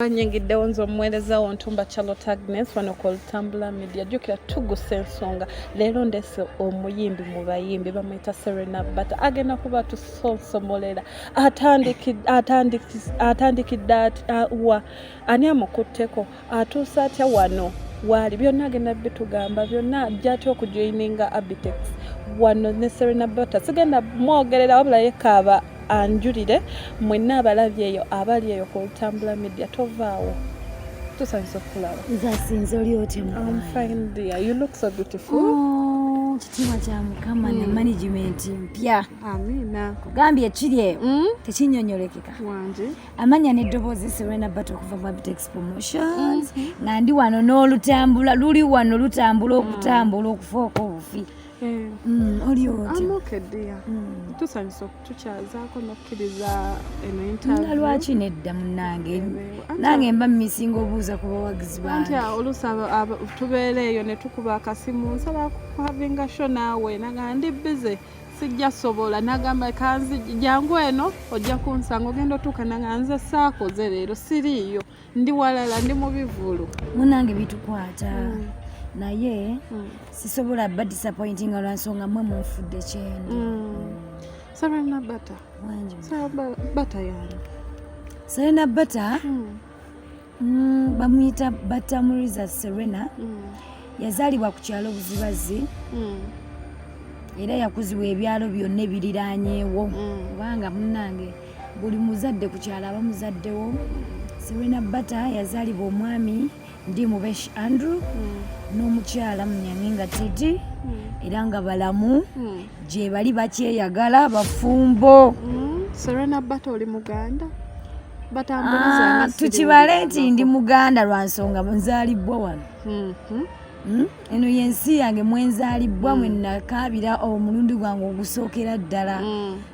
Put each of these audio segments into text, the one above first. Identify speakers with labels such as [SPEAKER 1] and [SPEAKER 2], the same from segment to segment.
[SPEAKER 1] Nyingiddewo nze omuweereza wo Ntumba Charlotte Agnes wano ku Olutambula Media. Jjukira tugusa ensonga. Leero ndese omuyimbi mu bayimbi bamuyita Serena Bata, agenda kuba tusonsomolera atandikidde wa, ani amukutteko, atuuse atya wano waali, byonna agenda bitugamba byonna, ajja atya okujoininga Abitex wano ne Serena Bata. Sigenda mwogerera wabula yekaaba anjulire mwenna abalabye eyo abali eyo ku Olutambula Media. Tovaawo, tusanyusa okukulaba.
[SPEAKER 2] Nze asinze, oli otya?
[SPEAKER 1] I'm fine, dear. You look so beautiful.
[SPEAKER 2] Oh, kitiibwa kya Mukama na management mpya.
[SPEAKER 1] Amina.
[SPEAKER 2] Kugambye ekiri eyo tekinyonyolekeka.
[SPEAKER 1] Wanje.
[SPEAKER 2] Amanya n'eddoboozi Serena Bat okuva mu Abitex Promotions, nga ndi wano n'olutambula luli wano lutambula okutambula okufuuka obufi. Oli otya?
[SPEAKER 1] I'm okay, dear. Tusanyusa okutukyazaako n'okkiriza eno
[SPEAKER 2] Nga
[SPEAKER 1] interview.
[SPEAKER 2] Lwaki nedda, munnange?
[SPEAKER 1] Anti
[SPEAKER 2] Nange mba mmisinga obuuza ku bawagizi
[SPEAKER 1] anti
[SPEAKER 2] bange.
[SPEAKER 1] Oluusi tubeera eyo ne tukuba akasimu, nsaba kuhavinga show naawe, naga ndi busy, sijja sobola, nagamba kanzi jangu eno ojja kunsanga, ogenda otuuka naga nze saakoze leero, siriiyo, ndi walala, ndi mu bivulu.
[SPEAKER 2] Munnange, bitukwata, naye sisobola ba disappointinga lwa nsonga mwe munfudde kyendi.
[SPEAKER 1] Serena Bata.
[SPEAKER 2] Wangi.
[SPEAKER 1] Serena Bata yani?
[SPEAKER 2] Serena Bata, bamuyita Batamuriza Serena. Yazaalibwa ku kyalo Buzibazi era yakuzibwa ebyalo byonna ebiriranyeewo, kubanga munnange buli muzadde ku kyalo aba muzaddewo. Serena Bata yazaalibwa omwami ndi Mubesh Andrew n'omukyala Munyanginga Titi, era nga balamu gye bali, bakyeyagala, bafumbo.
[SPEAKER 1] Serena Bata, oli Muganda? Batambuliza.
[SPEAKER 2] Ah, tukibale nti ndi Muganda lwa nsonga nzaalibwa wano. Eno yensi yange mwenzaalibwa, mwe nakaabira omulundi gwange ogusookera ddala,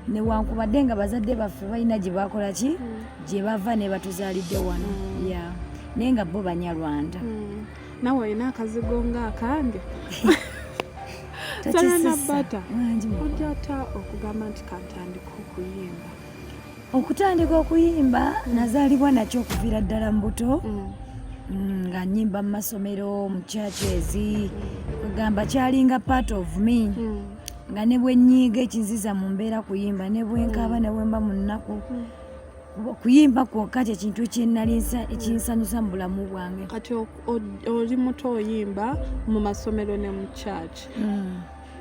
[SPEAKER 2] newankubadde nga bazadde baffe balina gye bakola ki gye bava ne batuzaalidde wano ya, naye nga bo Banyarwanda.
[SPEAKER 1] Nawe olina akazigo nga akange. Serena
[SPEAKER 2] Tokisisa.
[SPEAKER 1] Bata,
[SPEAKER 2] Wangi mukwano.
[SPEAKER 1] ojja ata okugamba nti kantandika okuyimba?
[SPEAKER 2] Okutandika okuyimba nazaalibwa nakyo okuviira ddala mu buto, nga nyimba mu masomero, mu churches, kugamba kyalinga part of me, nga ne bwe nnyiiga ekinziza mu mbeera kuyimba, ne bwe nkaaba, ne bwe mba mu nnaku, kuyimba kwokka kyekintu ekyenali ekinsanyusa mu bulamu bwange.
[SPEAKER 1] Kati oli muto, oyimba mu masomero ne mu church.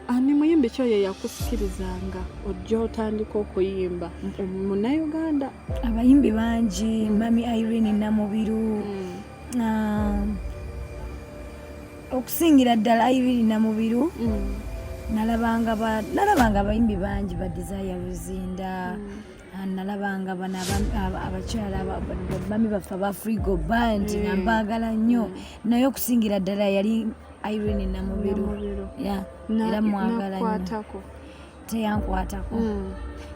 [SPEAKER 1] Ani muyimbi ki oyo yakusikirizanga ojja otandika okuyimba Munnayuganda?
[SPEAKER 2] Abayimbi bangi, Mami Irene Namubiru. Ah, okusingira ddala Irene Namubiru. Nalabanga abayimbi bangi, ba Desire Luzinda. Ah, nalabanga bano abakyala bami baffe aba Afrigo Band, nga mbaagala nnyo, naye okusingira ddala yali Irene Namubiru.
[SPEAKER 1] Namubiru.
[SPEAKER 2] Yeah, era mwagala nnyo.
[SPEAKER 1] Nakwatako?
[SPEAKER 2] Teyankwatako,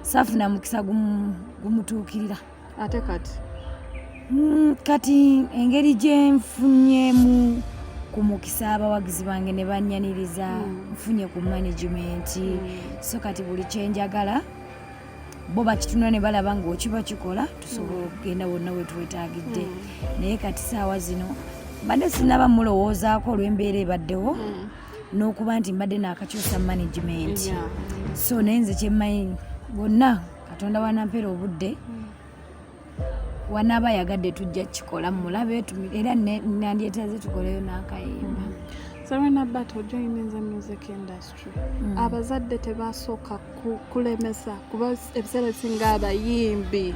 [SPEAKER 2] saafuna mukisa gumutuukirira.
[SPEAKER 1] Ate kati?
[SPEAKER 2] Kati engeri gye nfunyemu ku mukisa, abawagizi bange ne bannyaniriza, nfunye ku management, so kati buli kyenjagala bo bakitunula ne balaba ng'okiba kikola, tusobola okugenda wonna we twetaagidde. Naye kati saawa zino mbadde sinaba mulowoozaako olw'embeera ebaddewo n'okuba nti mbadde naakakyusa management. So naye nze kyemmanyi, bonna Katonda wanampeera obudde, wanaaba ayagadde, tujja kukikola mulabe, era nandyetaaze tukoleyo n'akayimba.
[SPEAKER 1] Serena Bata, ojoininze music industry. Abazadde tebasooka kulemesa? Kuba ebiseera ebisinga abayimbi,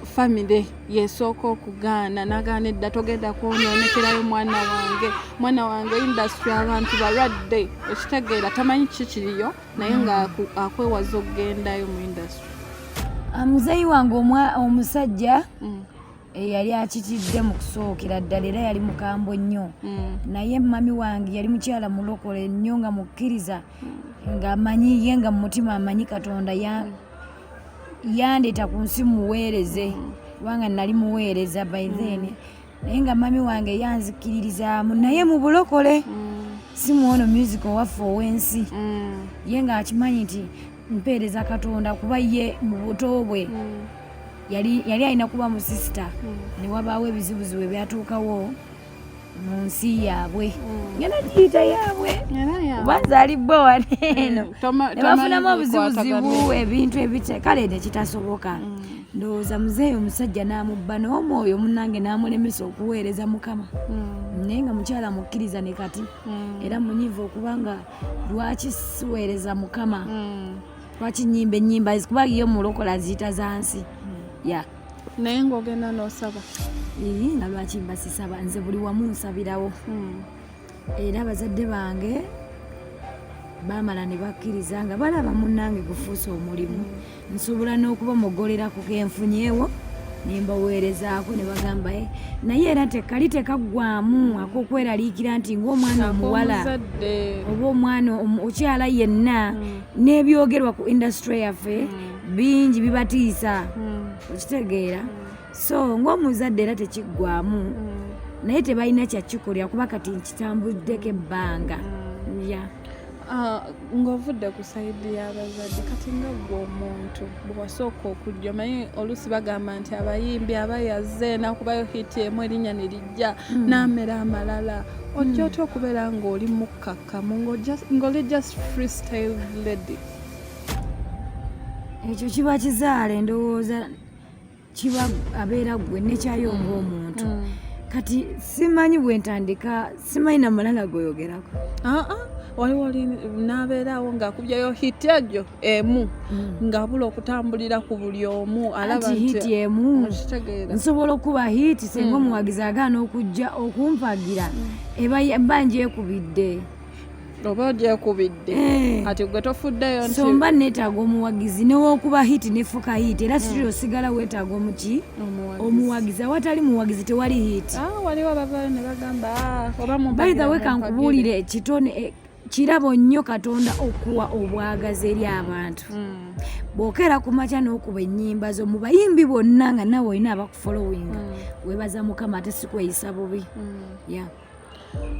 [SPEAKER 1] family yesooka okugaana, nagaana edda, togenda kwonoonekerayo mwana wange, mwana wange industry abantu balwadde, ekitegeera tamanyi ki kiriyo, naye nga akwewaza okugendayo mu industry.
[SPEAKER 2] Ah, muzeeyi wange omusajja eyali akitidde mu kusookera ddala, era yali mukambwe nnyo, naye mami wange yali mukyala mulokole nnyo, nga mukkiriza, ng'amanyi ye nga mu mutima amanyi Katonda yandeeta ku nsi muweereze, kubanga nali muweereza by then. Naye nga mami wange yanzikiririzaamu, naye mu bulokole, si muwono music owaffe ow'ensi. Ye ng'akimanyi nti mpeereza Katonda, kuba ye mu buto bwe. Yali alina kuba mu sister, ne wabaawo ebizibuzibu ebyatuukawo mu nsi yaabwe, ngenda giyita yaabwe kuba nzaalibwa wano eno, ne bafunamu obuzibuzibu, ebintu ebite kale nekitasoboka. Ndowooza muzeeyi omusajja n'amubba n'omwoyo, munnange n'amulemesa okuweereza Mukama, naye nga mukyala mukkiriza ne kati era munyiivu okubanga lwaki siweereza Mukama, lwaki nyimba ennyimba, kuba ye mulokola aziyita za nsi ya.
[SPEAKER 1] Naye ng'ogenda n'osaba?
[SPEAKER 2] Ii, nga lwaki mba sisaba? Nze buli wamu nsabirawo. Era abazadde bange baamala ne bakkiriza nga balaba munnange gufuuse omulimu, nsobola n'okubamogolera ku kenfunyeewo ne mbaweerezaako, ne bagamba, "Eh," naye era tekali tekaggwamu ak'okweraliikira nti ng'omwana omuwala
[SPEAKER 1] ak'omuzadde
[SPEAKER 2] oba omwana okyala yenna, n'ebyogerwa ku industry yaffe bingi bibatiisa, okitegeera? So ng'omuzadde era tekiggwamu, naye tebalina kyakikolera kuba kati nkitambuddeko ebbanga ya.
[SPEAKER 1] Ah, ng'ovudde ku side y'abazadde, kati nga ggwe omuntu bwe wasooka okujja, omanyi oluusi bagamba nti abayimbi aba yazze n'akubayo hit emu, erinnya ne lijja n'amera amalala, ojja otya okubeera ng'oli mukkakkamu, ng'oli just freestyle lady?
[SPEAKER 2] Ekyo kiba kizaala, ndowooza kiba abeera gwe nekyayo ng'omuntu. Kati simanyi bwe ntandika, simanyi na malala goyogerako.
[SPEAKER 1] Aa, waliwo n'abeeraawo ng'akubyayo hit ejo emu, ng'abula okutambulira ku buli omu alaba.
[SPEAKER 2] Anti hit emu,
[SPEAKER 1] okitegeera?
[SPEAKER 2] Nsobola okuba hit senga omuwagizi agaana okujja okumpagira, eba mba ngyekubidde.
[SPEAKER 1] Oba ogyekubidde.
[SPEAKER 2] Eh.
[SPEAKER 1] Kati gwe tofuddeyo nti
[SPEAKER 2] So mba neetaaga omuwagizi, newokuba hit nefuka hit, era still osigala weetaaga omuki?
[SPEAKER 1] Omuwagizi.
[SPEAKER 2] Omuwagizi. Awatali muwagizi tewali hit.
[SPEAKER 1] Ah, waliwo abavaayo ne bagamba, "Ah, oba
[SPEAKER 2] by the
[SPEAKER 1] mumpagire,
[SPEAKER 2] way,
[SPEAKER 1] mumpagire."
[SPEAKER 2] Kankubuulire kitone, kirabo nnyo Katonda okuwa obwagazi eri abantu. Bw'okeera ku makya n'okuba ennyimba zo mu bayimbi bonna nga nawe olina abakufollowinga, weebaza Mukama, ate si kweyisa bubi ya.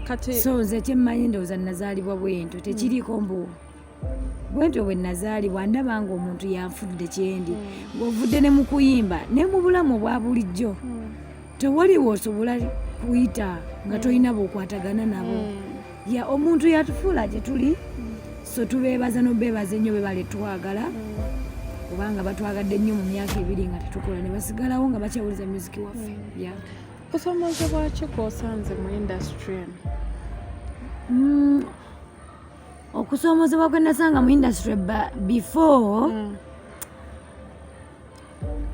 [SPEAKER 1] Kati
[SPEAKER 2] So nze kyemmanyi, ndowooza nazaalibwa bwentyo, tekiriiko mbu bwentyo bwe nazaalibwa, ndaba nga omuntu yanfudde kyendi. Ng'ovudde ne mu kuyimba ne mu bulamu obwa bulijjo, tewaliwo osobola kuyita nga tolina bw'okwatagana nabo. Ya, omuntu yatufuula gye tuli, so tubeebaza n'obeebaza ennyo, bebale twagala, kubanga batwagadde nnyo mu myaka 2 nga tetukola, ne basigalawo nga bakyawuliza music waffe ya.
[SPEAKER 1] Kusomoozebwa ki kw'osanze mu industry eno?
[SPEAKER 2] Okusoomozebwa kwe nasanga mu industry before,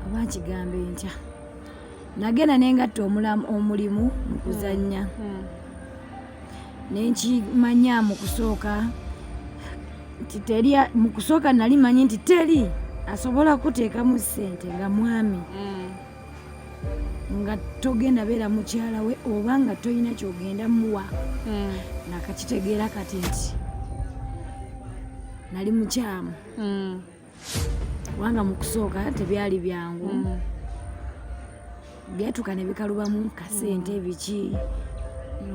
[SPEAKER 2] oba nkigambe ntya, nagenda nengatta omulimu mu kuzannya, nenkimanya mu kusooka nti teri, mu kusooka nali manyi nti teri asobola kuteekamu ssente nga mwami nga togenda beera mukyala we oba nga tolina kyogenda muwa. Nakakitegeera kati nti nali mukyamu, kubanga mu kusooka tebyali byangu, byatuuka ne bikalubamu kasente biki,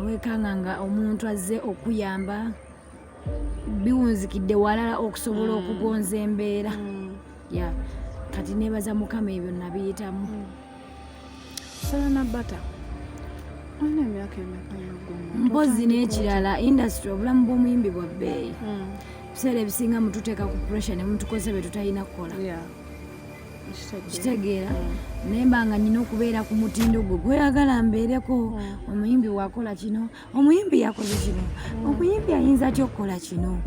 [SPEAKER 2] wekanga nga omuntu azze okuyamba biwunzikidde walala okusobola okugonza embeera ya. Kati nebaza Mukama, ebyo nabiyitamu.
[SPEAKER 1] Sarah Nabata, olina emyaka emeka ng'omuntu?
[SPEAKER 2] Mpozi n'ekirala, industry, obulamu bw'omuyimbi bwa bbeeyi. Biseera ebisinga mututeeka ku pressure ne mutukozesa bye tutalina kukola. Kitegeera? Naye mba nga nyina okubeera ku mutindo gwe gweyagala mbeereko. Omuyimbi wakola kino, omuyimbi yakoze kino, omuyimbi ayinza atya okukola kino,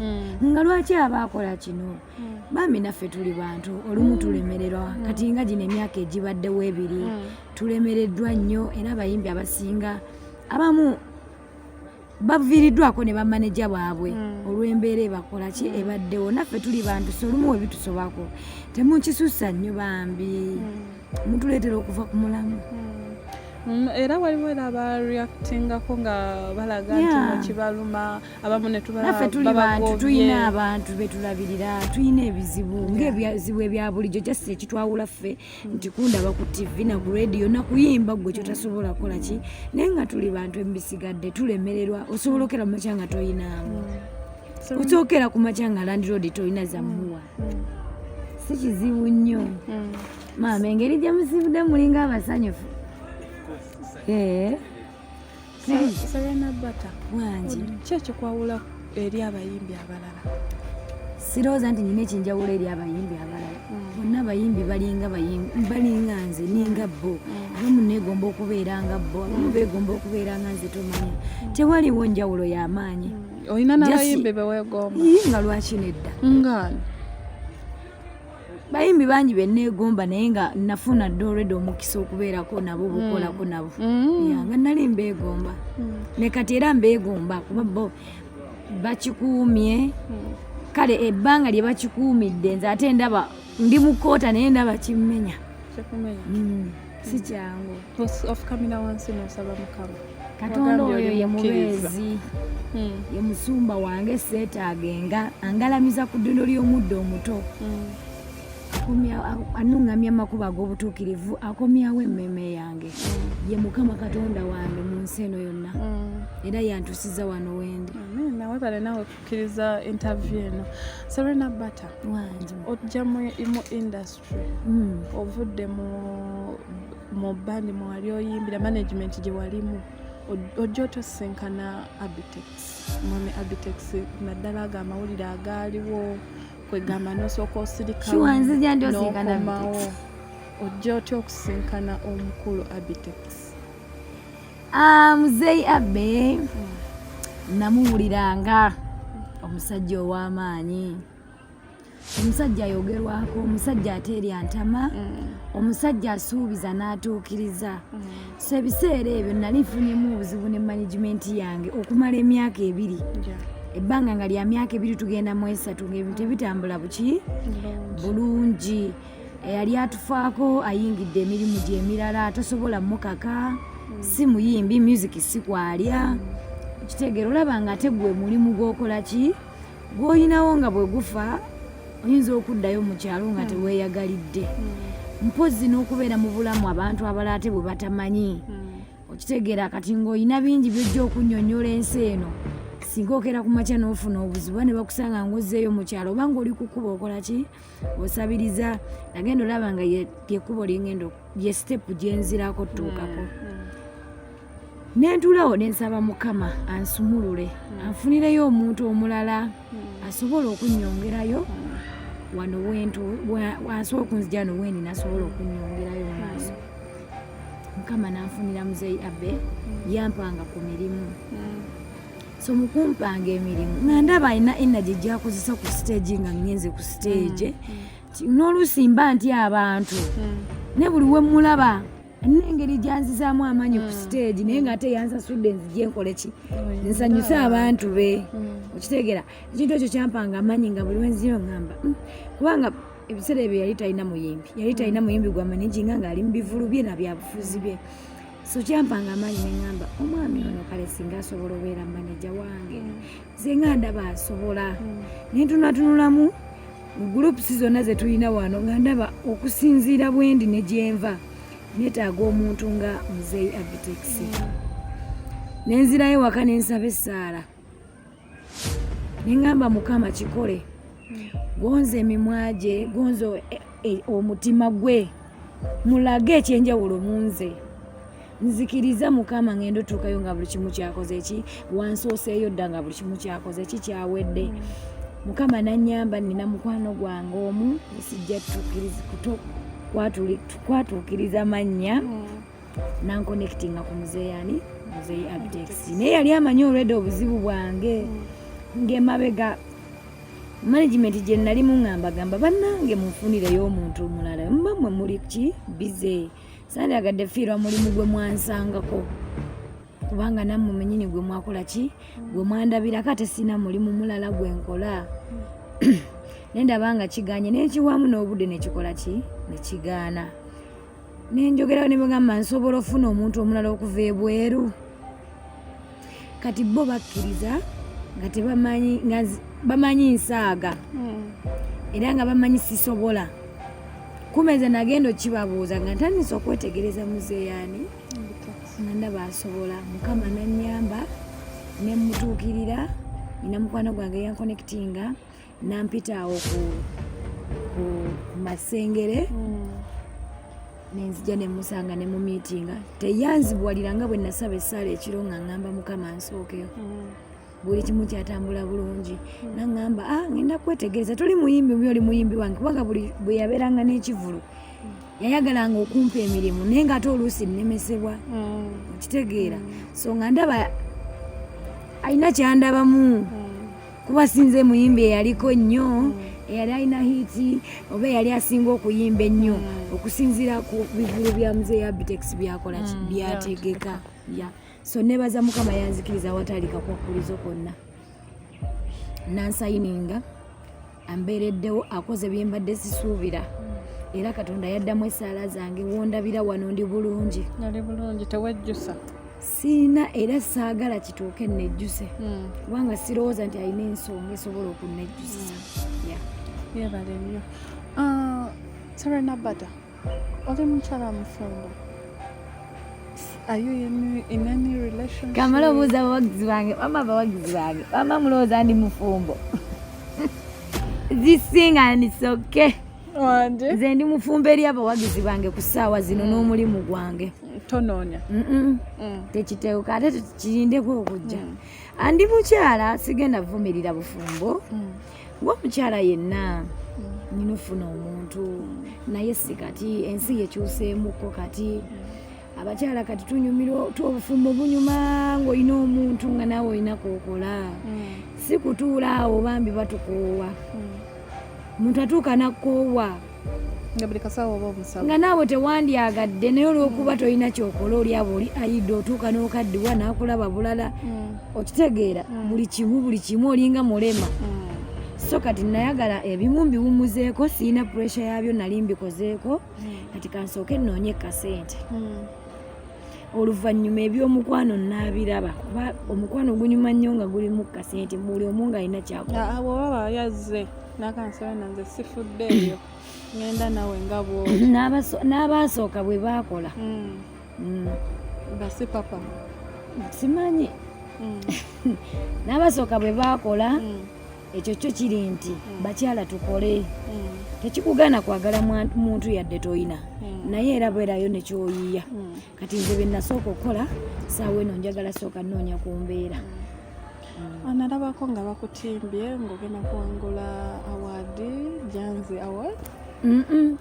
[SPEAKER 2] nga lwaki aba akola kino? Bambi naffe tuli bantu, olumu tulemererwa. Kati nga gino emyaka egibaddewo 2, tulemereddwa nnyo, era abayimbi abasinga abamu baviiriddwako ne bamaneja baabwe olw'embeera ebakola ki ebaddewo. Naffe tuli bantu, so olumu we bitusobako temukisussa nnyo bambi, mutuleetera okuva ku mulamu.
[SPEAKER 1] Era waliwo era abareactingako nga balaga nti mukibaluma, abamu ne tubalaba
[SPEAKER 2] Naffe tuli bantu,
[SPEAKER 1] babagobye.
[SPEAKER 2] Tulina abantu betulabirira, tulina ebizibu ng'ebizibu ebya bulijjo. Just ekitwawula ffe nti kundaba ku TV na ku radio nakuyimba, gwe kyotasobola kukola ki, naye nga tuli bantu, ebisigadde tulemererwa. Osobola okera mu makya nga toyinaamu, osookera ku makya nga landlord tolina zammuwa, si kizibu nnyo. Maama, engeri gye musibudde mulinga abasanyufu. Eh.
[SPEAKER 1] Serena Bata,
[SPEAKER 2] Wangi.
[SPEAKER 1] Ki ekikwawula eri abayimbi abalala?
[SPEAKER 2] Sirowooza nti nina ekinjawulo eri abayimbi abalala. Bonna abayimbi balinga balinga nze, ninga bo. Abamu neegomba okubeera nga bo, abamu beegomba okubeera nga nze. Tomanya, tewaliwo njawulo y'amaanyi.
[SPEAKER 1] Olina n'abayimbi beweegomba?
[SPEAKER 2] Ii, nga lwaki nedda?
[SPEAKER 1] Ngaani?
[SPEAKER 2] Bayimbi bangi benneegomba, naye nga nafuna dda olwedde omukisa okubeerako nabo, bukolako nabo. Yeah, nga nali mbeegomba, ne kati era mbeegomba, kuba bo bakikuumye. Kale ebbanga lye bakikuumidde, nze ate ndaba ndi mu koota, naye ndaba kimmenya.
[SPEAKER 1] Kyekumenya.
[SPEAKER 2] Si kyangu.
[SPEAKER 1] Ofukamira wansi n'osaba Mukama.
[SPEAKER 2] Katonda
[SPEAKER 1] Wagambye
[SPEAKER 2] oyo
[SPEAKER 1] oli
[SPEAKER 2] ye
[SPEAKER 1] mukkiriza.
[SPEAKER 2] mubeezi, ye musumba wange, seetaagenga. Angalamiza ku ddondo ly'omuddo omuto. Anuŋŋamya amakubo ag'obutuukirivu, akomyawo emmeeme yange. Ye Mukama Katonda wange mu nsi eno yonna, era yantusiza wano wendi.
[SPEAKER 1] Amen. Webale nawe kukkiriza interview eno. Serena Bata,
[SPEAKER 2] Wangi.
[SPEAKER 1] ojja mu industry, ovudde mu bandi mwewali oyimbira, management gye walimu. Ojja otosinkana Abitex, mwami Abitex, naddala ago amawulire agaaliwo, kwegamba nosooka osirika
[SPEAKER 2] Sure, nzija ndi osinkana
[SPEAKER 1] n'okomawo.
[SPEAKER 2] Abitex.
[SPEAKER 1] Ojja otya okusinkana omukulu Abitex?
[SPEAKER 2] Ah, muzeeyi Abe namuwuliranga, omusajja ow'amaanyi, omusajja ayogerwako, omusajja ateerya ntama, omusajja asuubiza n'atuukiriza. So ebiseera ebyo nali nfunyemu obuzibu ne management yange okumala emyaka 2. Ebbanga nga lya myaka 2, tugenda mu 3, ngaebintu tebitambula buki bulungi. Eyali atufaako ayingidde emirimu gye emirala, tosobola mukaka, si muyimbi, music si kwalya. Kitegeera, olaba nga ate gwe mulimu gw'okola ki gw'olinawo, nga bwe gufa oyinza okuddayo mu kyalo nga teweeyagalidde, mpozzi n'okubeera mu bulamu abantu abalala ate bwe batamanyi. Okitegeera, kati ng'olina bingi byojja okunnyonnyola ensi eno. Singa okera ku makya n'ofuna obuzibu ne bakusanga ng'ozzeeyo mu kyalo, oba ng'oli ku kkubo okola ki, osabiriza, nagenda olaba nga lyekkubo lyengenda, ye step gyenzirako tuukako. Nentulawo nensaba Mukama ansumulule, anfunireyo omuntu omulala asobola okunyongerayo wano wentu, asobola okunzija wano wendi, nasobola okunyongerayo mu maaso. Mukama nanfunira muzeeyi Abe, yampanga ku mirimu. So mukumpanga emirimu nga ndaba alina energy gyakozesa ku stage, nga ngenze ku stage n'oluusi mba nti abantu, ne buli we mulaba n'engeri gyanzizaamu amaanyi ku stage, naye nga ate yansasudde nzije nkole ki, nsanyuse abantu be. Okitegeera, ekintu ekyo kyampanga amaanyi, nga buli wenziro ngamba, kubanga ebiseera ebyo yali talina muyimbi, yali talina muyimbi gwa managinga, ng'ali mu bivulu bye na byabufuzi bye. So kyampanga amaanyi, neŋŋamba omwami ono kale singa asobola obeera manager wange, nze nga ndaba asobola. Nentunatunulamu mu groups zonna ze tulina wano, nga ndaba okusinziira bwendi ne gyenva, neetaaga omuntu nga muzeeyi Abitex. Nenzirayo waka nensaba essaala, neŋŋamba, Mukama kikole, gonza emimwa gye, gonza omutima gwe, mulage ekyenjawulo mu nze. Nzikiriza Mukama ngenda otuukayo nga buli kimu kyakoze ki, wansooseeyo dda, nga buli kimu kyakoze ki, kyawedde. Mukama nanyamba, nina mukwano gwange omu, sijja kwatuukiriza mannya, nanconnectinga ku muzeeyani, muzeeyi Abitex. Naye yali amanyi olwedde obuzibu bwange ng'emabega management gye nali muŋŋamba, gamba bannange munfunireyo omuntu omulala, muba mmwe muli ki busy, sandyagadde fiirwa mulimu gwe mwansangako, kubanga nammwe menyini gwe mwakola ki, gwe mwandabirako, ate sina mulimu mulala gwe nkola. Nendaba nga kiganye, nenkiwamu n'obudde nekikola ki, nekigaana. Nenjogerayo ne bagamba nsobola ofuna omuntu omulala okuva ebweru. Kati bo bakkiriza nga tebamanyi, nga bamanyi nsaaga, era nga bamanyi sisobola kumeza. Nagenda okibabuuza nga ntandise okwetegereza muzeeyani, nga ndaba asobola. Mukama nanyamba nemutuukirira. Nina mukwano gwange yanconnectinga, nampita awo ku Masengere. Nenzija nemusanga ne mu meetinga, teyanzibuwalira nga bwe nasaba essaala ekiro nga ŋŋamba Mukama nsookeyo. Buli kimu kyatambula bulungi. Naŋŋamba, "Ah, ngenda kwetegereza, toli muyimbi mubi, oli muyimbi wange," kubanga buli bwe yabeeranga n'ekivulu yayagalanga okumpa emirimu, naye ng'ate oluusi nnemesebwa. Okitegeera? So nga ndaba alina kyandabamu, kuba sinze muyimbi eyaliko ennyo, eyali alina hit oba eyali asinga okuyimba ennyo okusinziira ku bivulu bya muzeeyi Abitex byakola ki, byategeka ya. So nebaza Mukama yanzikiriza awatali kakwakkulizo konna, nansayininga, ambeereddewo, akoze bye mbadde sisuubira, era Katonda yaddamu essaala zange. Wondabira wano ndi bulungi.
[SPEAKER 1] Oli bulungi, tewejjusa?
[SPEAKER 2] Siina, era saagala kituuke nejjuse, kubanga sirowooza nti alina ensonga esobola okunnejjusisa. Yeah.
[SPEAKER 1] Yebale nnyo. Ah, Serena Bata, oli mukyala mufumbo? Are you in any relationship?
[SPEAKER 2] Kamala obuuza abawagizi bange. Mama, abawagizi bange, mama, mulowooza ndi mufumbo? Zisinga ndisoke.
[SPEAKER 1] Wanje.
[SPEAKER 2] Nze ndi mufumbo eri abawagizi bange ku ssaawa zino n'omulimu gwange.
[SPEAKER 1] Tonoonya?
[SPEAKER 2] Mm-mm. Tekitewuka, ate kirindeko okujja. Andi mukyala, sigenda vumirira bufumbo. Ng'omukyala yenna nina ofuna omuntu, naye si kati. Ensi yekyuseemukko kati, abakyala kati tunyumirwa obufumbo bunyuma ng'olina omuntu, nga naawe olina kookola, si kutuula awo. Bambi batukoowa, omuntu atuuka nakkoowa.
[SPEAKER 1] Nga buli kasawo oba omusaba.
[SPEAKER 2] Nga naawe tewandyagadde, naye olwokuba tolina kyokola, oli abo oli ayidde, otuuka n'okaddiwa n'akulaba bulala. Okitegeera? Buli kimu, buli kimu olinga mulema. So kati nayagala ebimu mbiwumuzeeko, siina pressure yabyo, nali mbikozeeko. Kati kansooke nnoonye kasente, oluvannyuma ebyomukwano naabiraba, kuba omukwano gunyuma nnyo nga gulimu kasente, buli omu ng'alina kyakola.
[SPEAKER 1] Ah, bw'oba yazze nakansaba, nanze sifuddeeyo, ngenda nawe nga bw'oli.
[SPEAKER 2] N'abaasooka bwe baakola.
[SPEAKER 1] Basi papa.
[SPEAKER 2] Simanyi. N'abasooka bwe baakola. Ekyo kyo kiri nti bakyala tukole. Tekikugaana kwagala muntu yadde toyina, naye era beerayo nekyoyiya. Kati nze bye nasooka okukola, saawa eno njagala sooka nnoonya ku mbeera.
[SPEAKER 1] Nalabako nga bakutimbye ng'ogenda kuwangula award, Janzi Award.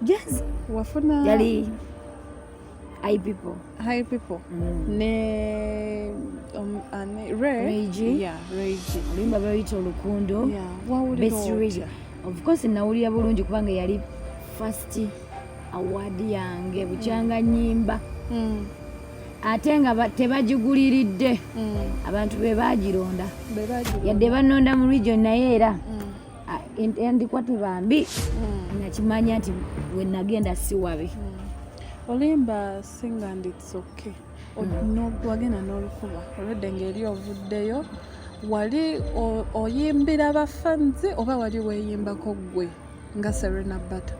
[SPEAKER 2] Janzi
[SPEAKER 1] Wafuna?
[SPEAKER 2] yali HiPipo.
[SPEAKER 1] HiPipo. Ne ani? Ray.
[SPEAKER 2] Ray G.
[SPEAKER 1] Yeah, Ray G.
[SPEAKER 2] Oluyimba baluyita Olukundo.
[SPEAKER 1] Yeah, wawulira
[SPEAKER 2] Best
[SPEAKER 1] otya?
[SPEAKER 2] Radio. Of course nawulira bulungi, kubanga yali first award yange bukyanga nyimba, ate nga tebagiguliridde. Abantu be bagironda.
[SPEAKER 1] Be bagironda.
[SPEAKER 2] Yadde banonda mu region, naye era endikwa tebambi. Nakimanya nti we nagenda si wabi.
[SPEAKER 1] Olimba Sing and It's Okay. Wagenda n'olukuba olwedde ng'eri ovuddeyo, wali oyimbira bafanzi oba wali weeyimbako ggwe nga Serena Bata?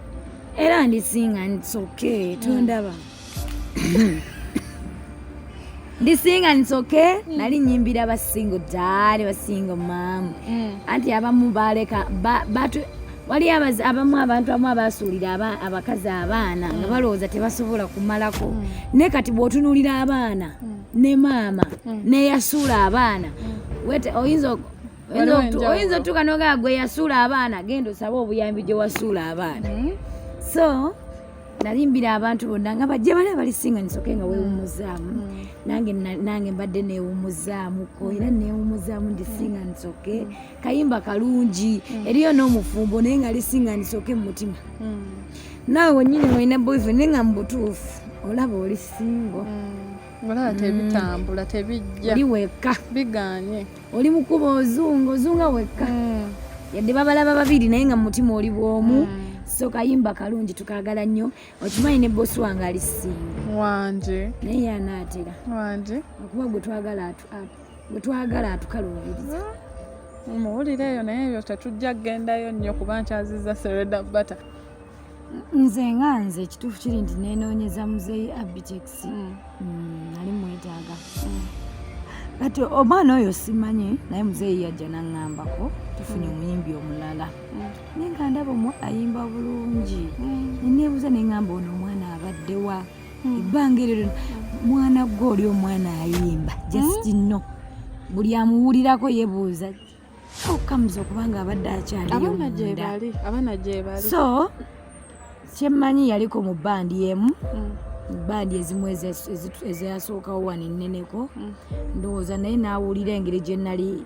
[SPEAKER 2] Era ndi Sing and It's Okay, tondaba ndi Sing and It's Okay. Nali nyimbira ba single dad, ba single mom, anti abamu baleka wali abamu, abantu abamu abasuulira abakazi abaana nga balowooza tebasobola kumalako. Naye kati bw'otunuulira abaana ne maama neyasuula abaana, oyinza
[SPEAKER 1] Waliwo enjawulo.
[SPEAKER 2] Oyinza otuuka nogamba, gwe yasuula abaana, genda osabe obuyambi gye wasuula abaana. So nalimbira abantu bonna nga bajje bali abalisinga nisoke nga weewumuzaamu. Nange mbadde neewumuzaamuko, era neewumuzaamu. Ndisinga nsoke, kayimba kalungi. Eriyo n'omufumbo, naye nga lisinga nsoke mu mutima. Naawe wenyini olina boyfriend, naye nga mu butuufu olaba oli single.
[SPEAKER 1] Olaba tebitambula, tebijja.
[SPEAKER 2] Oli wekka.
[SPEAKER 1] Biganye.
[SPEAKER 2] Oli mukuba ozunga ozunga wekka, yadde babalaba babiri, naye nga mu mutima oli bwomu. So kayimba kalungi, tukagala nnyo. Okimanyi ne bosi wange ali single.
[SPEAKER 1] Wanje.
[SPEAKER 2] Naye yanaatera.
[SPEAKER 1] Wanje.
[SPEAKER 2] Okuba gwe twagala atukaluubiriza.
[SPEAKER 1] Muwulire eyo, naye ebyo tetujja kugendayo nnyo kuba nkyaziza Serena Bata.
[SPEAKER 2] Nze nga nze, ekituufu kiri nti nenoonyeza muzeeyi Abitex. Nali mwetaaga. Kati omwana oyo simanyi, naye muzeeyi yajja naŋŋambako tufunye omuyimbi omulala, naye nga ndaba omwana ayimba bulungi, neneebuuza, neŋŋamba ono omwana aba Obaddewa ebbanga eryo lyonna? Mwana gwe, oli omwana ayimba, just no buli amuwulirako yebuuza okamuza okubanga abadde akyaliyo
[SPEAKER 1] Abaana gye
[SPEAKER 2] munda.
[SPEAKER 1] bali, abaana gye bali.
[SPEAKER 2] So kyemmanyi, yaliko mu bandi emu, bandi ezimu ezasookawo wano enneneko, ndowooza, naye n'awulira engeri gye nali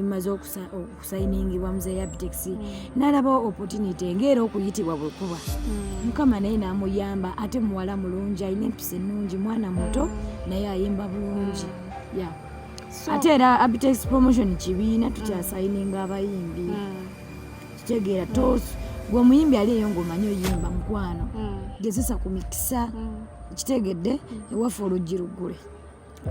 [SPEAKER 2] maze okusayiningibwa muzeeyi Abitex, n'alabawo opportunity ng'era okuyitibwa bwe kuba. Mukama naye n'amuyamba, ate muwala mulungi, alina empisa ennungi, mwana muto naye ayimba bulungi ya. Ate era Abitex Promotion kibiina, tukyasayininga abayimbi. Kitegeera tos gwe omuyimbi ali eyo ng'omanyi oyimba, mukwano, gezesa ku mikisa. Kitegedde, ewaffe oluggi luggule.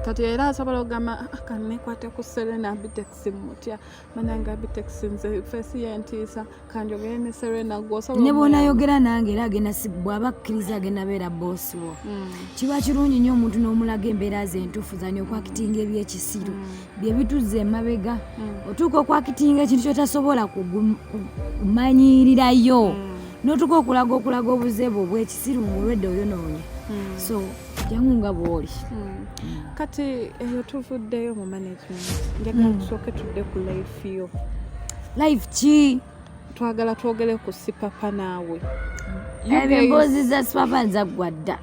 [SPEAKER 1] Kati era asobola okugamba, "Ah, kanekwate ku Serena Abitex mutya, manange Abitex nze face yentiisa, kanjogere ne Serena." Gwe osobola
[SPEAKER 2] Ne
[SPEAKER 1] omuyamba?
[SPEAKER 2] bw'onaayogera nange, era agenda bw'aba akkiriza agenda beera boosi wo. Kiba kirungi nnyo omuntu n'omulaga embeera ze entuufu, zani okwakitinga ebyekisiru bye bituzza emabega. Otuuka okwakitinga ekintu kyotasobola kumanyirirayo, n'otuuka okulaga obuzeebu obwekisiru ng'olwedde oyonoonya. So jangu nga bw'oli.
[SPEAKER 1] Kati eyo tuvuddeyo mu management, njagala tusooke tudde ku life yo.
[SPEAKER 2] Life ki?
[SPEAKER 1] Twagala twogere ku Sipapa naawe. You
[SPEAKER 2] Ebyo
[SPEAKER 1] guys-
[SPEAKER 2] emboozi za Sipapa nzaggwa dda.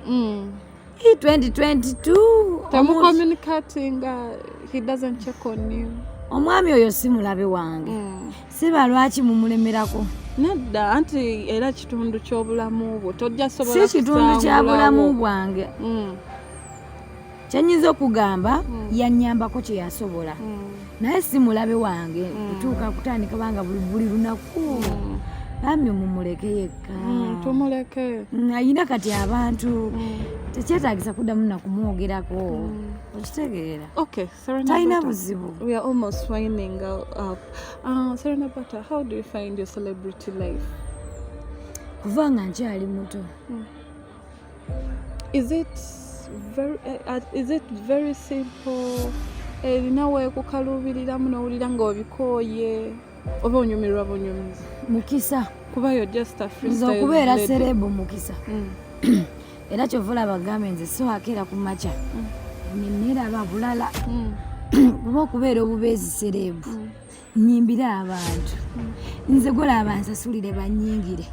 [SPEAKER 2] 2022.
[SPEAKER 1] Temucommunicatinga? He doesn't check on you?
[SPEAKER 2] Omwami oyo si mulabe wange. Siba lwaki mumulemerako?
[SPEAKER 1] Nedda, anti era kitundu ky'obulamu bwo, tojja sobola
[SPEAKER 2] Si kitundu kya bulamu bwange. Kyenyinza okugamba, yannyambako kye yasobola, naye si mulabe wange kutuuka kutandika banga buli lunaku. Bambi mumuleke yekka.
[SPEAKER 1] Tumuleke.
[SPEAKER 2] Ayina kati abantu, tekyetagisa kuddamu nakumwogerako, okitegeera?
[SPEAKER 1] Okay, Serena
[SPEAKER 2] Talina
[SPEAKER 1] Bata.
[SPEAKER 2] buzibu.
[SPEAKER 1] We are almost winding up. Serena Bata, how do you find your celebrity life?
[SPEAKER 2] Kuva nga nkyali muto.
[SPEAKER 1] Is it very simple? Erina weekukaluubiriramu n'owulira ng'obikooye, oba onyumirwa bunyumizi?
[SPEAKER 2] Mukisa.
[SPEAKER 1] Kuba you're just a
[SPEAKER 2] Nze
[SPEAKER 1] freestyle
[SPEAKER 2] okubeera
[SPEAKER 1] lady.
[SPEAKER 2] Celeb mukisa. Era kyova olaba gambe nze soakeera ku makya neneraba bulala, kuba okubeera obubeezi celeb, nyimbire abantu, nze golaba nsasulire, banyingire,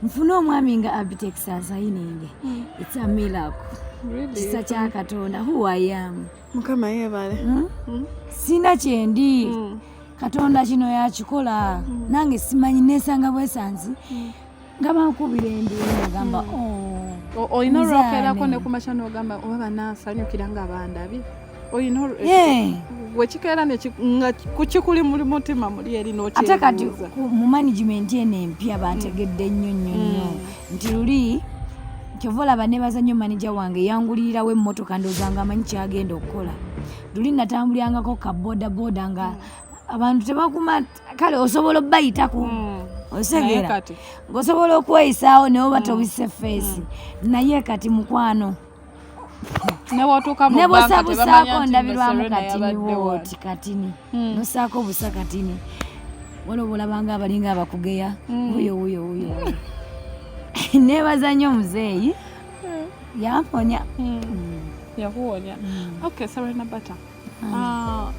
[SPEAKER 2] nfune omwami nga Abitex ansayininge, it's a miracle.
[SPEAKER 1] Really?
[SPEAKER 2] Kisa kya Katonda, who I am.
[SPEAKER 1] Mukama yeebale.
[SPEAKER 2] Sina kyendi. Katonda kino yakikola, nange simanyi, nesanga bwesanzi nga bankubira enduulu, nagamba, "Oh,
[SPEAKER 1] Olina
[SPEAKER 2] nze
[SPEAKER 1] olwakeerako
[SPEAKER 2] ani?"
[SPEAKER 1] ne ku makya n'ogamba, oba banansanyukira nga bandabye? Olina wekikeera nga kukikuli muli mutima muli eri
[SPEAKER 2] Ate kati
[SPEAKER 1] n'okyebuuza.
[SPEAKER 2] Mu management eno empya bantegedde nnyo nnyo nnyo nti luli kyova olaba nebaza nnyo manager wange, yangulirirawo emmotoka, ndowooza nga amanyi kyagenda okukola. Luli natambulirangako ka boda boda nga abantu tebakuma, kale osobola obbayitako.
[SPEAKER 1] Naye
[SPEAKER 2] Osegeera
[SPEAKER 1] kati
[SPEAKER 2] ng'osobola okweyisaawo naye oba tobisse face, naye kati mukwano,
[SPEAKER 1] ne bwotuuka mu
[SPEAKER 2] ne
[SPEAKER 1] banka tebamanya
[SPEAKER 2] bwosabusaako
[SPEAKER 1] nti
[SPEAKER 2] ndabirwamu
[SPEAKER 1] Serena
[SPEAKER 2] katini
[SPEAKER 1] yabadde wano.
[SPEAKER 2] wooti katini nosaako obusa katini, waliwo olabanga abalinga abakugeya, wuyo wuyo wuyo wuyo. Neebaza nnyo muzeeyi, yamponya.
[SPEAKER 1] Yakuwonya. Okay, Serena Bata, Ah,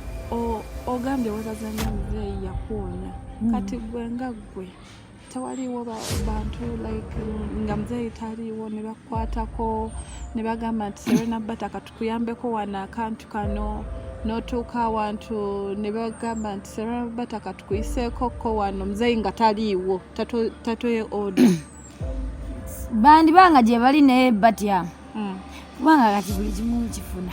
[SPEAKER 1] ogambye webaza nnyo muzeeyi, yakuwonya. Kati gwe nga ggwe, tewaliwo bantu like nga muzeeyi taliiwo ne bakukwatako ne bagamba nti, "Serena Bata, katukuyambeko wano akantu kano," n'otuuka awantu ne bagamba nti, "Serena Bata, katukuyiseeko ko wano," muzeeyi nga taliiwo, tatoye order?
[SPEAKER 2] Bandibanga gye bali, naye batya, kubanga kati buli kimu nkifuna.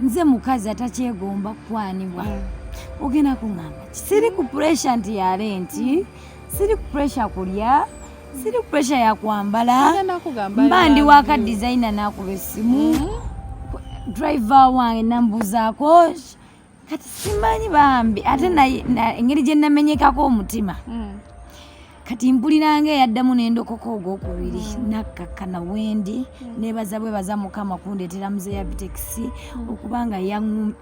[SPEAKER 2] Nze mukazi atakyegomba kukwanibwa. Ogenda kuŋŋamba ki? Siri ku pressure nti ya rent, siri ku pressure kulya, siri ku pressure ya kwambala.
[SPEAKER 1] Agenda kugamba,
[SPEAKER 2] Mba
[SPEAKER 1] "I
[SPEAKER 2] ndi
[SPEAKER 1] love
[SPEAKER 2] waka,
[SPEAKER 1] you."
[SPEAKER 2] Designer nakuba essimu, driver wange nambuzaako. Kati simanyi bambi, ate engeri gye namenyekako omutima, kati mpuliranga eyaddamu n'endokoko ogwokubiri, nakkakkana wendi. Nebaza bwebaza Mukama kundeetera muzeeyi Abitex, okubanga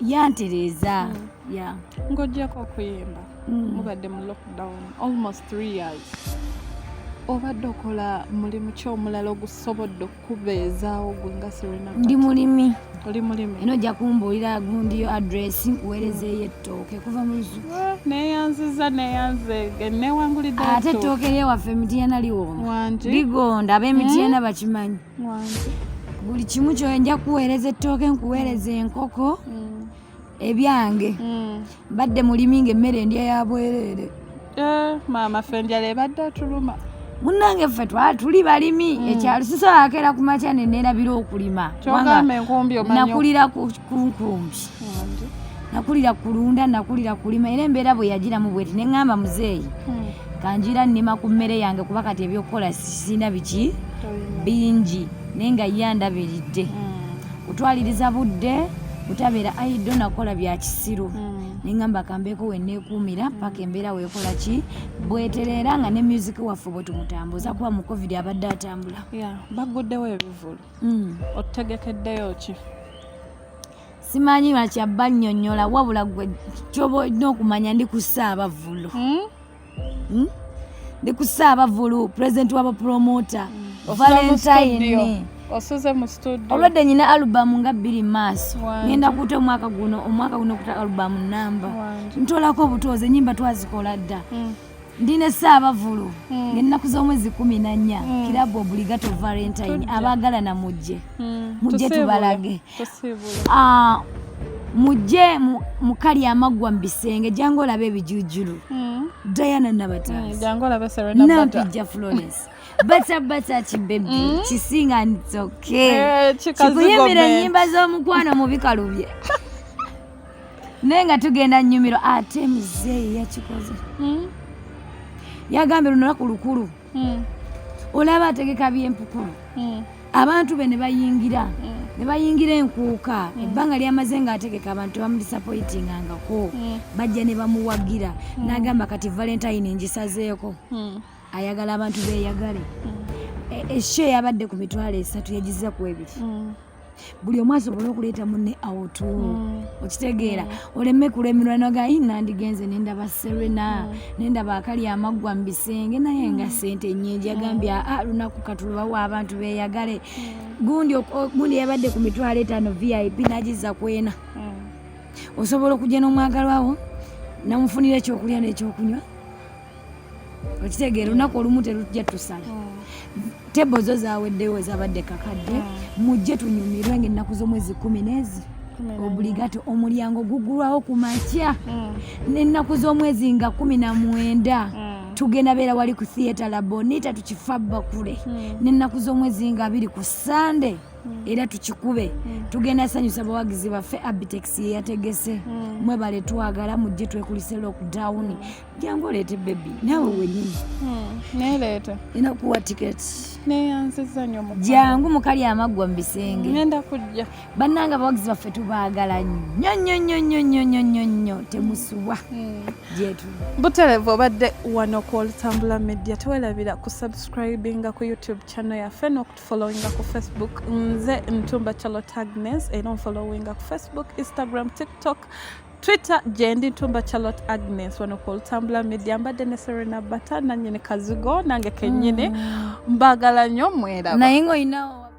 [SPEAKER 2] yantereeza ya.
[SPEAKER 1] Ng'oggyeko okuyimba, mubadde mu lockdown almost 3 years. Obadde okola mulimu ki omulala ogusobodde okukubeezaawo gwe nga Serena?
[SPEAKER 2] Ndi mulimi.
[SPEAKER 1] Oli mulimi?
[SPEAKER 2] Eno ojja kumbuulira gundiyo address, nkuweerezeeyo ettooke kuva mu lusuku.
[SPEAKER 1] Eh, neeyanziza, neeyanze, newangulidde.
[SPEAKER 2] Ate ettooke lyewaffe Emityana liwooma.
[SPEAKER 1] Wangi.
[SPEAKER 2] Ligonda, ab'Emityana bakimanyi.
[SPEAKER 1] Wangi.
[SPEAKER 2] Buli kimu kyo nja kuweereza ettooke, nkuweereza enkoko. Ebyange mbadde mulimi, ng'emmere endya ya bwereere.
[SPEAKER 1] Eh, maama, ffe enjala ebadde atuluma.
[SPEAKER 2] Munnange, ffe twali tuli balimi. Ekyalo sisobola akeera ku makya ne neerabira okulima.
[SPEAKER 1] Kyogamba enkumbi omanyi?
[SPEAKER 2] Nakulira ku nkumbi.
[SPEAKER 1] Wangi.
[SPEAKER 2] Nakulira kulunda, nakulira kulima, era embeera bwe yagiramu bweti ne ŋŋamba muzeeyi, kanjira nnima ku mmere yange, kuba kati ebyokukola sirina biki.
[SPEAKER 1] Toyina.
[SPEAKER 2] Bingi, naye nga ye andabiridde. Kutwaliriza budde butabeera idle nakola bya kisiru. Neŋŋamba kambeeko we neekuumira paka embeera weekola ki bwetereera, nga ne music waffe bwe tumutambuza, kuba mu COVID abadde atambula.
[SPEAKER 1] Yeah, bagguddewo ebivulu. Otutegekeddeyo ki?
[SPEAKER 2] Simanyi lwakyabba nnyonnyola, wabula gwe kyoba olina okumanya, ndi ku Ssaabavulu. Ndi ku Ssaabavulu, pulezidenti w'abapromota.
[SPEAKER 1] Osula mu
[SPEAKER 2] Valentine.
[SPEAKER 1] Studio. Osuze mu studio.
[SPEAKER 2] Olwedde nyina alubamu nga 2 mu maaso.
[SPEAKER 1] Wangi.
[SPEAKER 2] Ngenda kuta omwaka guno kuta alubamu namba.
[SPEAKER 1] Wangi.
[SPEAKER 2] Ntolako obutozi, enyimba twazikola dda. Ndi ne Ssaabavulu ng'ennaku z'omwezi 14, kirabu Obligato Valentine.
[SPEAKER 1] Tujja.
[SPEAKER 2] Abaagalana mujje. Mujje.
[SPEAKER 1] Tusiibule.
[SPEAKER 2] Tubalage.
[SPEAKER 1] Tusiibule.
[SPEAKER 2] Ah, mujje mukali amaggwa mu bisenge, jangu olabe ebijujulu. Diana Nabataasi.
[SPEAKER 1] Jangu olabe Serena Bata.
[SPEAKER 2] Nampijja Florence, bata bata kibebi kisinga, it's okay.
[SPEAKER 1] Eh, kikazi
[SPEAKER 2] Kikuyimbira
[SPEAKER 1] government.
[SPEAKER 2] ennyimba z'omukwano mu bikalubye, naye nga tugenda nnyumiro. Ate muzeeyi yakikoze. Yagambye luno lunaku lukulu. Olaba ategeka byempukulu. Abantu be ne bayingira, ne bayingira enkuuka. Ebbanga lyamaze ng'ategeka, abantu tebamudisappointingangako. Bajja ne bamuwagira. N'agamba kati Valentine ngisazeeko. Ayagala abantu beeyagale. Esho eyabadde ku 30,000 yagiza ku 2. Buli omu asobole okuleeta munne out. Okitegeera, oleme kulemerwa noga, "Nandigenze nendaba Serena, nendaba akali amaggwa mu bisenge," naye nga sente nyingi. Yagambye, "Aa, lunaku katulubawo abantu beeyagale." Gundi yabadde ku 50,000 VIP, nagiza kwena. Osobola okujja n'omwagalwawo, namufunira ekyokulya n'ekyokunywa. Okitegeera, olunaku olumu terujja tusala. Table zo zaweddewo ezabadde kakadde. Mujje tunyumirwe ngaennaku z'omwezi 10 n'ezi. Obligato, omulyango gugulwawo ku makya. N'ennaku z'omwezi nga 19, tugenda beera wali ku Theatre Labonita, tukifa bakule. N'ennaku z'omwezi nga 20 ku Sande, era tukikube. Tugenda sanyusa abawagizi baffe. Abitex yeyategese. Mwebale twagala, mujje twekulise lockdown. Jangu oleete baby naawe wenyini.
[SPEAKER 1] Nereeta.
[SPEAKER 2] Nina kuwa tiketi.
[SPEAKER 1] Neyanziza nnyo, mukwano.
[SPEAKER 2] Jangu mukali amaggwa mu bisenge.
[SPEAKER 1] Ngenda kujja.
[SPEAKER 2] Bannange, abawagizi baffe tubaagala nnyo nnyo nnyo nnyo nnyo nnyo nnyo nnyo. Temusubwa gyetu.
[SPEAKER 1] Butereevu obadde wano ku Olutambula Media. Tewerabira kusubscribinga ku YouTube channel yaffe n'okutufollowinga ku Facebook. Nze Ntumba Charlotte Agnes, era onfollowinga ku Facebook, Instagram, TikTok, Twitter, gyendi Ntumba Charlotte Agnes. Wano ku Olutambula Media mbadde ne Serena Bata, nanyini kazigo nange kennyini. Mbagala nnyo, mweraba.
[SPEAKER 2] Naye ng'olinawo.